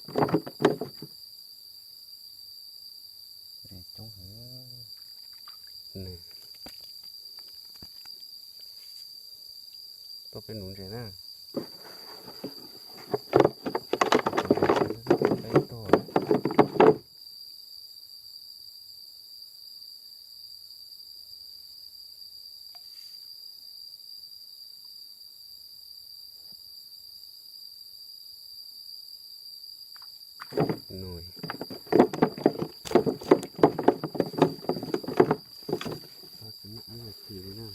Ntses coob heev. Nws tuaj peb nuv ntses na. Peb tuaj. Nws, tsis muaj ib yam li na.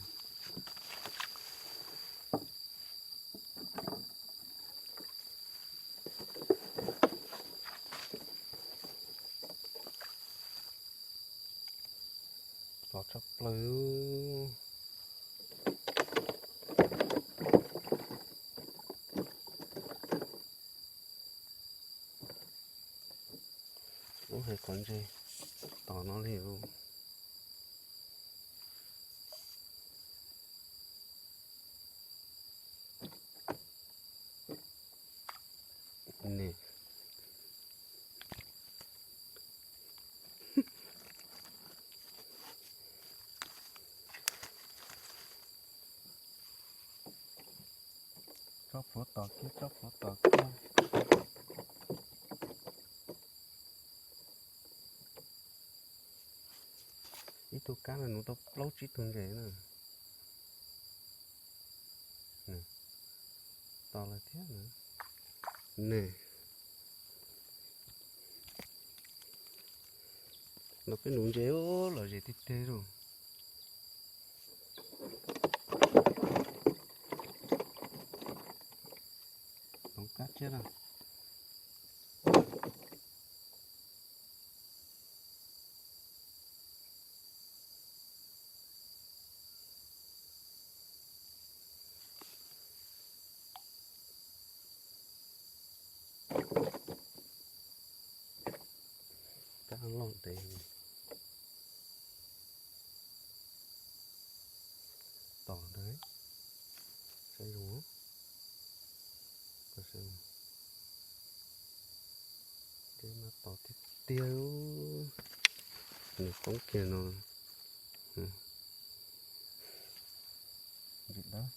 Los tshaj plaws. Ub, hais qhov ntses tom no li. Nws, tsob plhuav tom kiag, tsob plhuav tom kiag. Ib tug kab no nuv tau plaub tsib tug ntses na. Nws, to lawm thiab na. Nws, los peb nuv ntses los zes tiag tiag lauj. Toov kab tshiab na. Kab loj ntev. Tom ntawd, saib zoo, deb mab tom tiag tiag. Nws poob kiag no. Ntses dawb.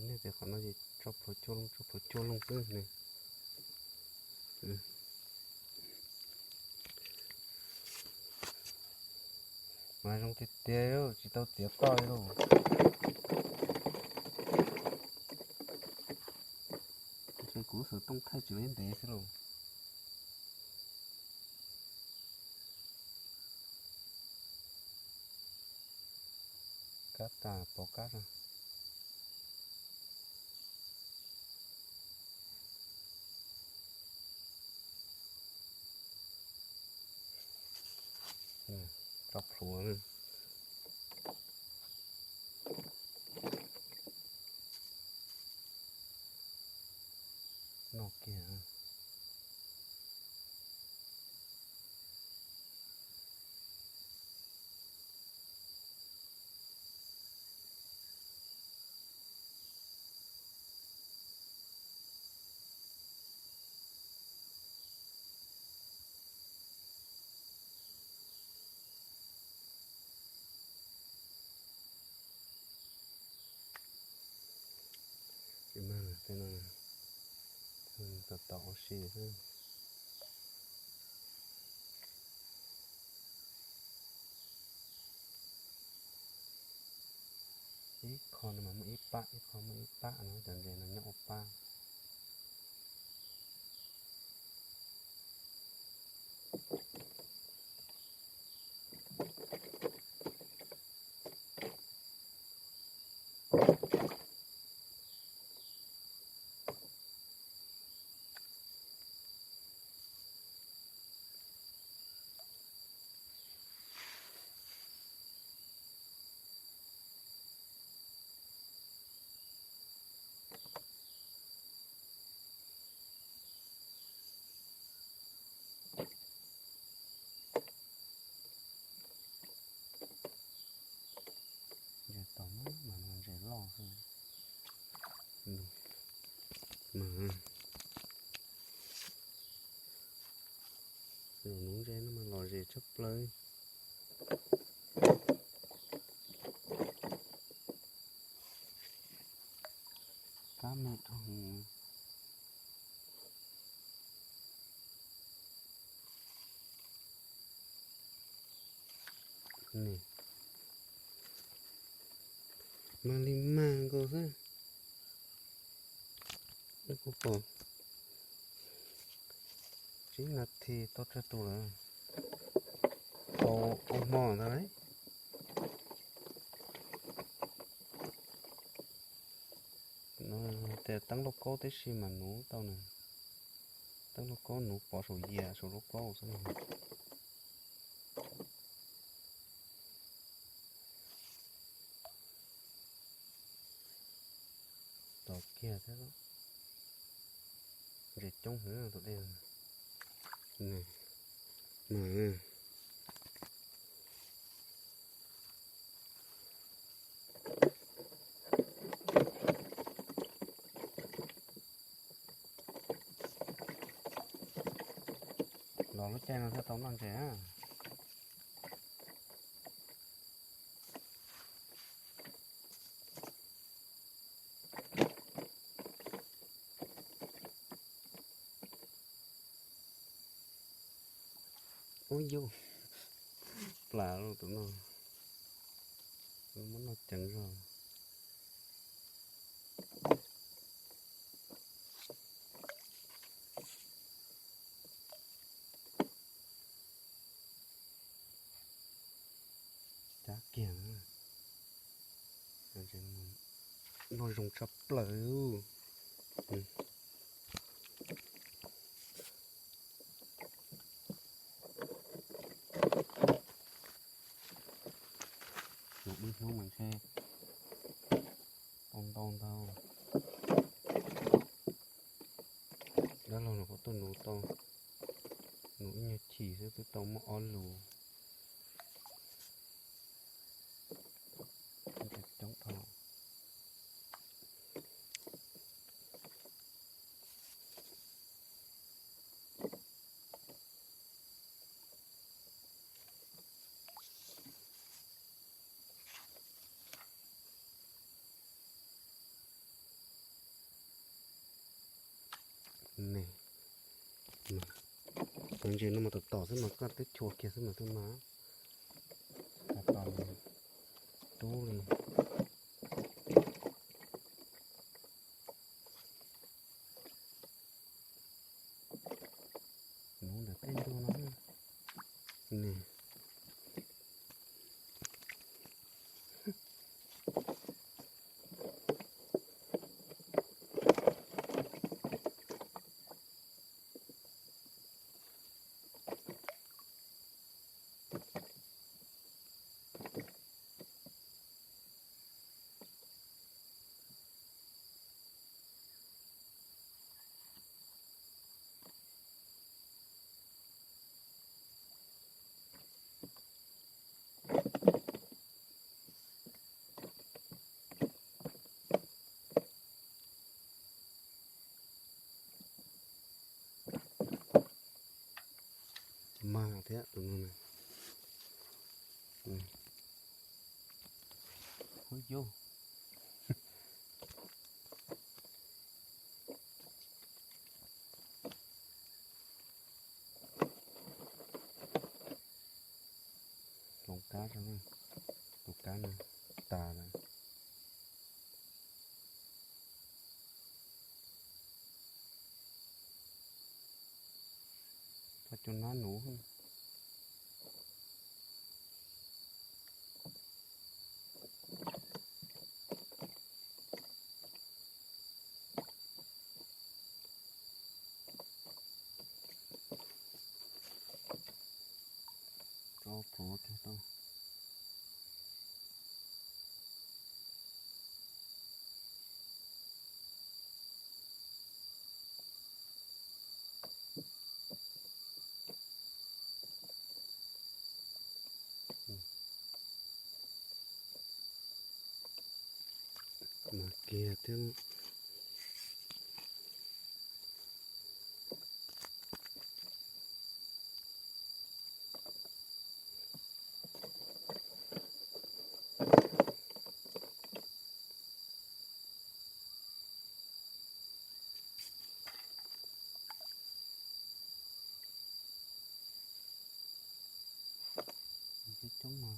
Nej tias qhov no ces tso plhuav cua loo, tso plhuav cua loo xwb ne. Mas zoo tiag tiag, tsis tau txiav toj li lauj. Ntshe kuv xov tooj thaij tsis ntev xwb lauj. Kab tas pov kab na. Tso plhuav na. Noj kiag. Tsis mag tej no, tom tom ua si xwb. Ib qho no mas muaj ib pab, ib qho muaj ib pab no, cov ntses no nyob ua pab. Ntses tshaj plaws. Kab me dhau. Mag li mag nkaus xwb. Kuv pom tsib nas this tau tsawg tus lawm. Tau ua hmo ntag lauj. Tias teeb lauj kaub tib si mas nuv tau na. Teeb lauj kaub nuv pov saum yias saum lauj kaub xwb. Tau kiag thiab. Ntses coob heev tus dej. Los lub caij no thiaj tau noj ntses. Ub yus, plam lawm tus no, muab noj ceev zog. Cab kiag, noj zoo tshaj plaws. Nuv ib hnub mas ntshe tau ntau ntau. Dab laug no kuv tuaj nuv tau, nuv ib nyuag chim xwb twb tau muaj ob lus. Coob dhau. Cov ntses no mas tom tom xwb mas koj twb chua kiag xwb mas twb mag. Tom tom rub li. Nuv ntawm tej ntug no. Nim. Mag thiab tus no. Ub yus. Hloov kab rau, tus kab no tas lawm. Koj cov nab nuv. Tso plhuav kiag tau. Mas kiag thiab. Coob no,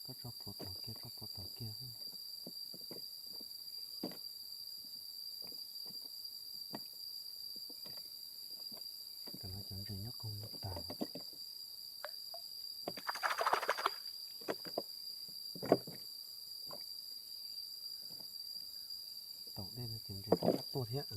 koj tso plhuav tom kiag, tso plhuav tom kiag. Tam no cov ntses nyob koog tas. Taum dej no ces ntses sab tuaj thiab.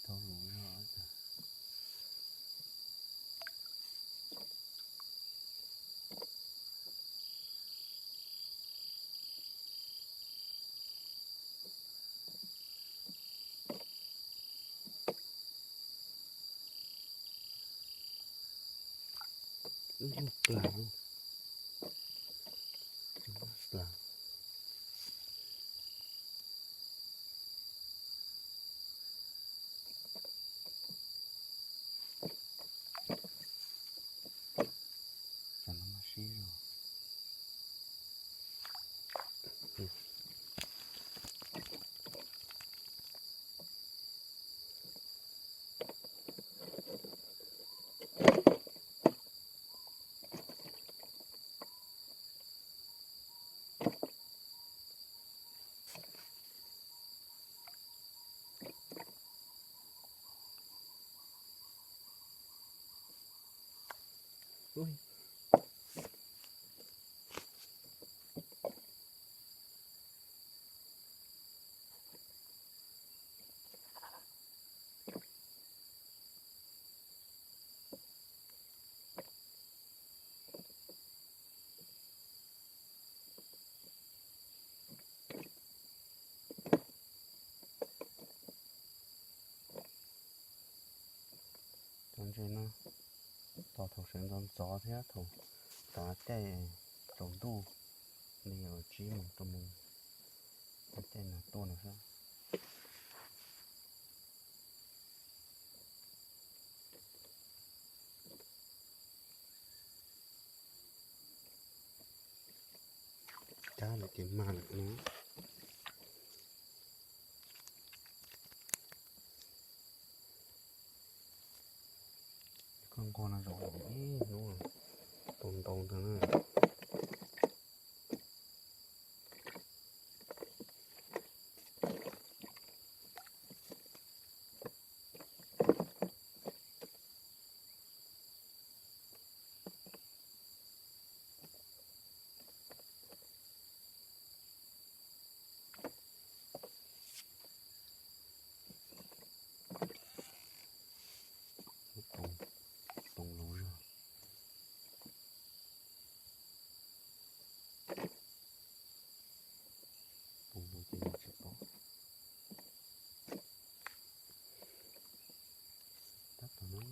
Tau lus zog. Wb lub plas, plas. Tam no mas sib zog. Cov ntses no tos thaum sawv ntxov ntxov thiab thaum tav caij tsaus ntuj li uas tsib moos rau moos, caij no tuaj no xwb. Cab lawm ces mag lawm no. Koj nquag no zaum ib hnub tau ntau ntawd na. Toom lus zog. Toom lus ces tsis pom. Tab tom no.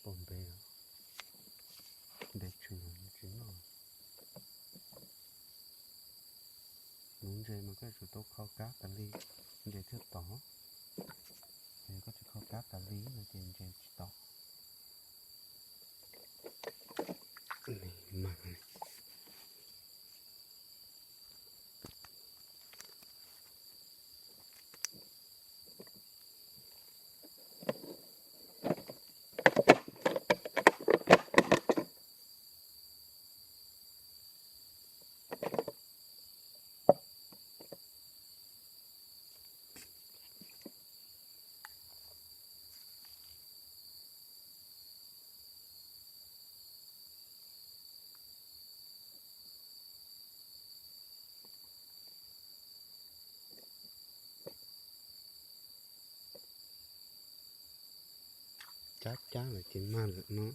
Pom npe, npe tshwm tsis noj. Nuv ntses mas koj yuav tsum tau kho kab tas li, ntses thiaj tom. Yog koj tsis kho kab tas li no ces ntses tsis tom. Cab cab lawm ces mag lawm no.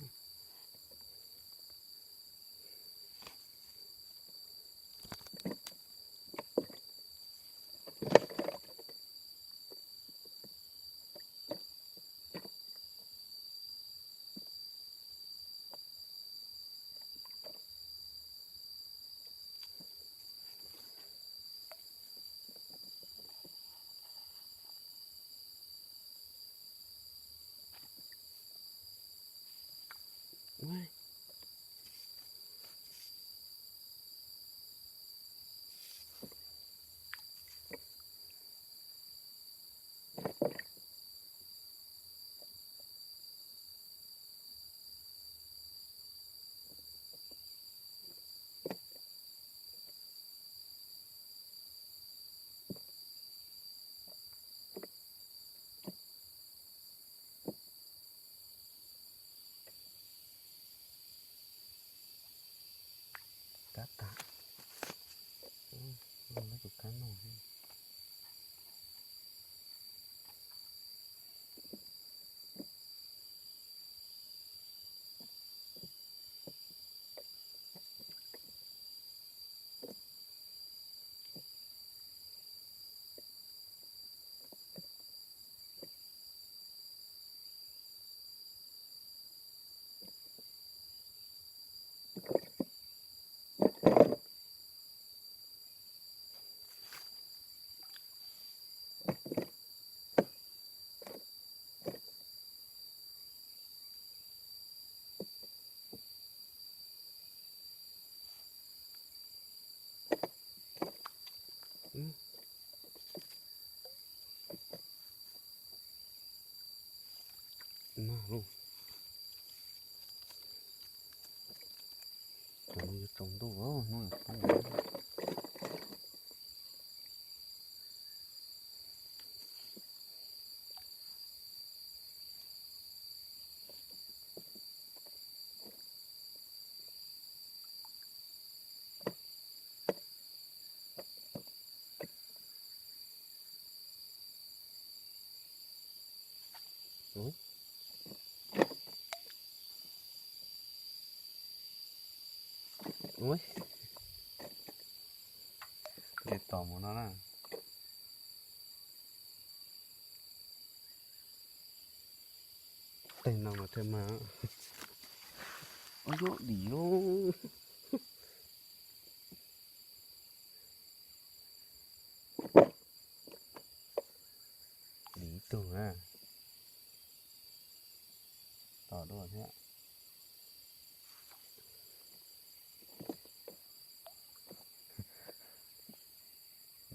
Kab tas, muab tus kab no. Mag lauj. Cov no yuav tsaus ntuj hnub poob. Ub, nce tom mus no na. Tej no mas thiaj mag. Ub, dim lauj. Dim ib tug na. Tom dua thiab.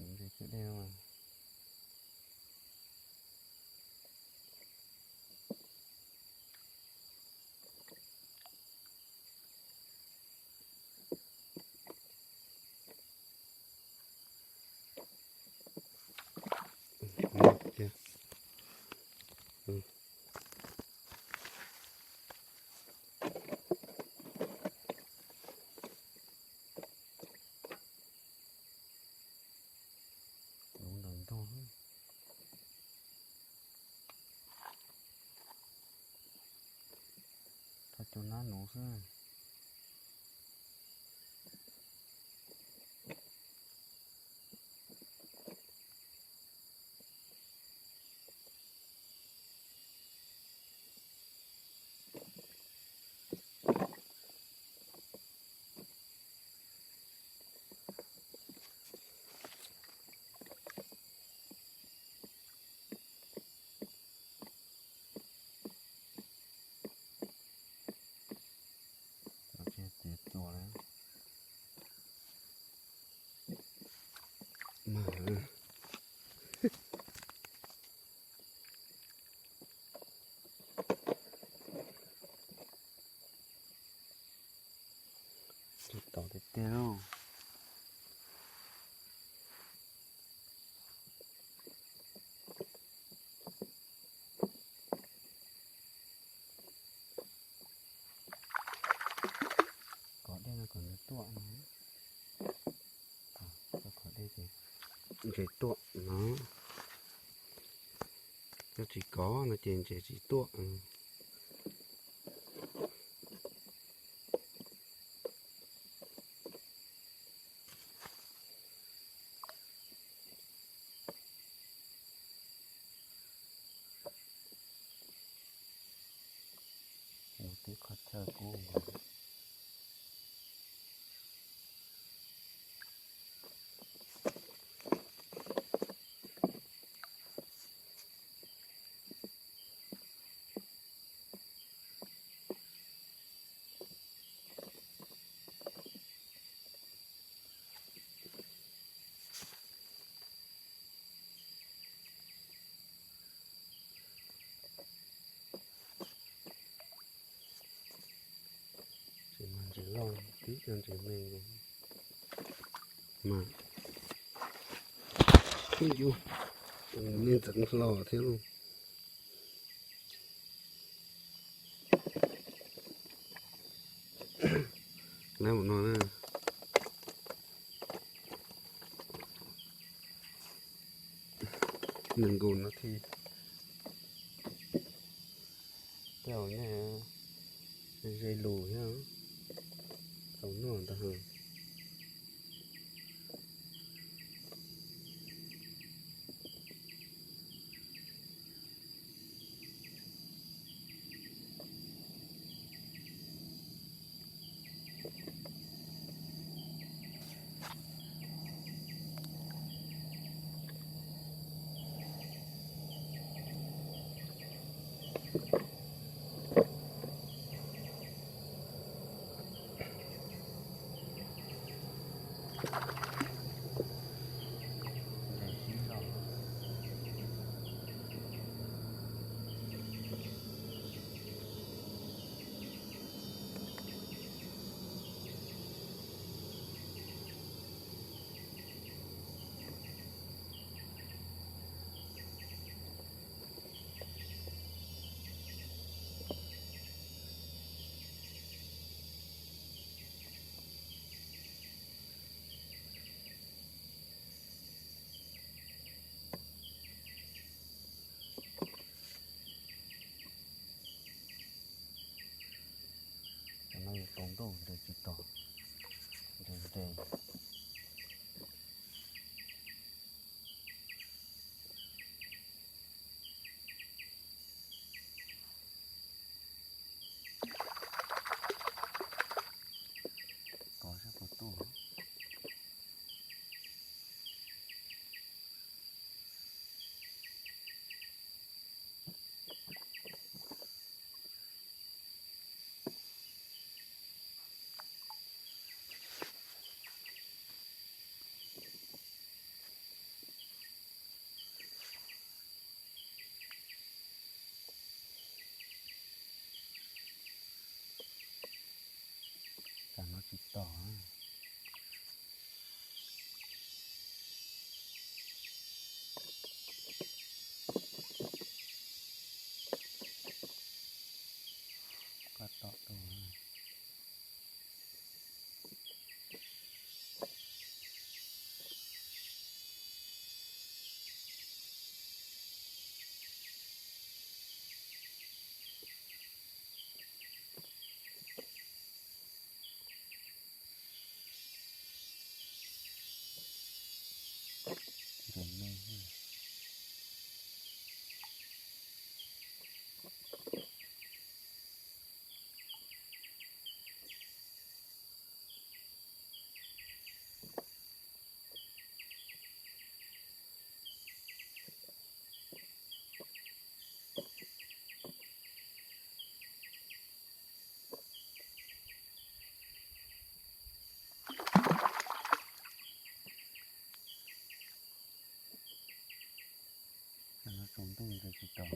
Ntshe kwj dej no. Lub ntawm ntug. Tau cov nab nuv xwb. Tsis tias tuaj li. Mag. Tsis tau tiag tiag lauj. Kom dej no kom nws tuaj no. Kom dej ces ntshe tuaj no. Yog tsis kov no ces ntshe tsis tuaj. Qhov chaw kub. Tsis mas ntses loj tib co ntses me mas, yus me ntxeev hlo thiab lauj. Lab mus no na. Nees nkaum no thiab. Tej zaum nej ze lus thiab, txaus noj ntag. Cov no yuav tsaus ntuj nres tsis tau, nres nres. Kov saib puas tuaj. Tam no tsis tom. Koj tom tus. Ntses me. Tam no tsaus ntuj nres tsis tau.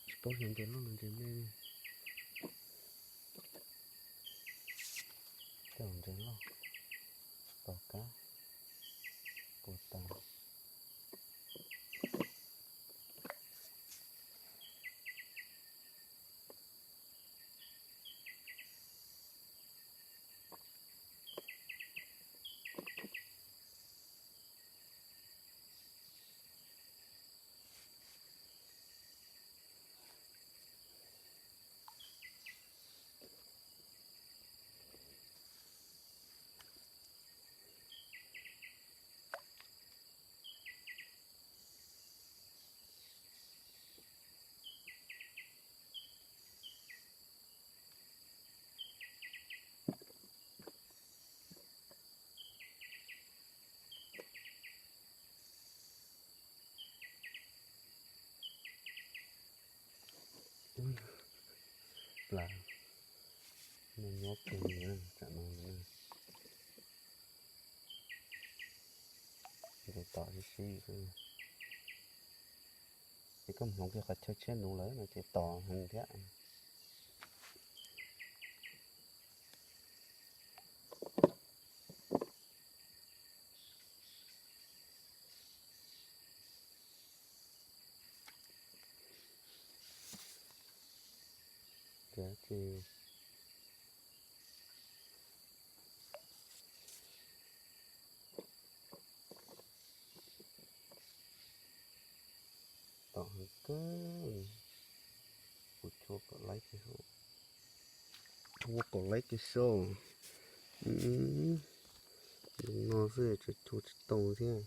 Tsis paub xyov ntses loj los ntses me. Tej zaum ntses loj, tsis pom qab puas tas. Nws nyob kiag li na, tsam no na. Ntes tom sib sib xwb. Ces koj hmoov kiag qhov chaw tshiab nuv lawm no ces tos heev thiab. Ces tom heev kawg, kuv tshuab kom laib kiag, tshuab kom laib kiag sau. Zoo no xwb tseem tshuab tsis tau thiab.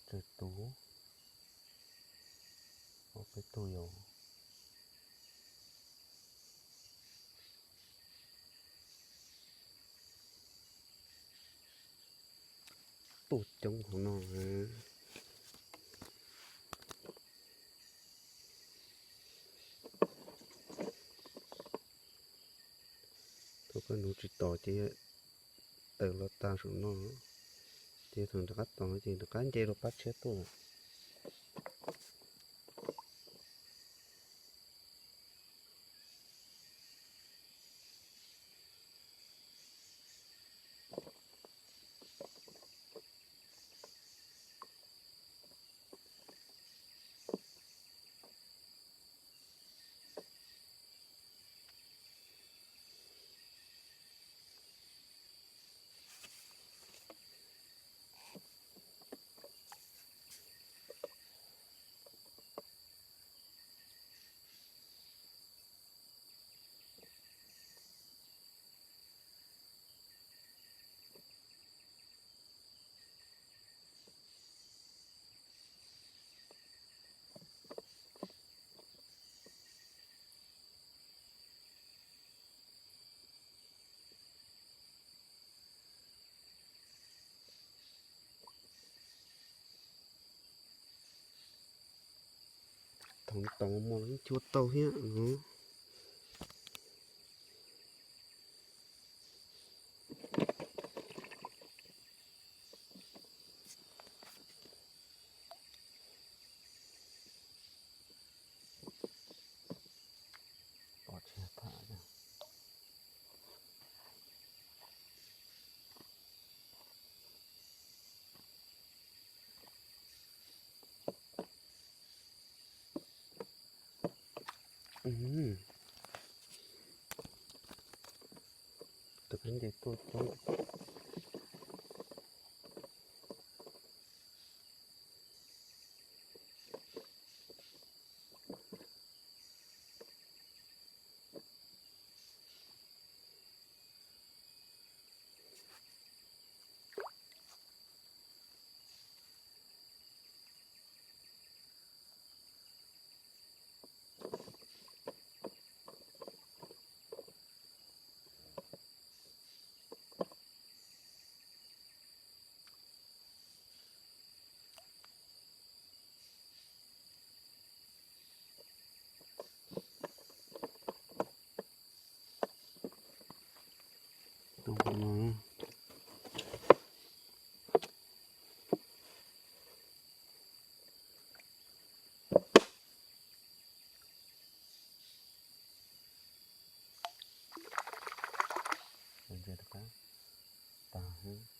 Tsawg tus? Ob peb tug yom. Tuaj coob hauv no. Thaum koj nuv tsis tos ces tawm los tag saum no, ces thaum rov qab tos ces rov qab nce rau qab tshiab tuaj lawm. Thaum tau muaj los yeej cua tau thiab no. Pov tseg tham. Tus khaub ncaws tuaj coob. Tag.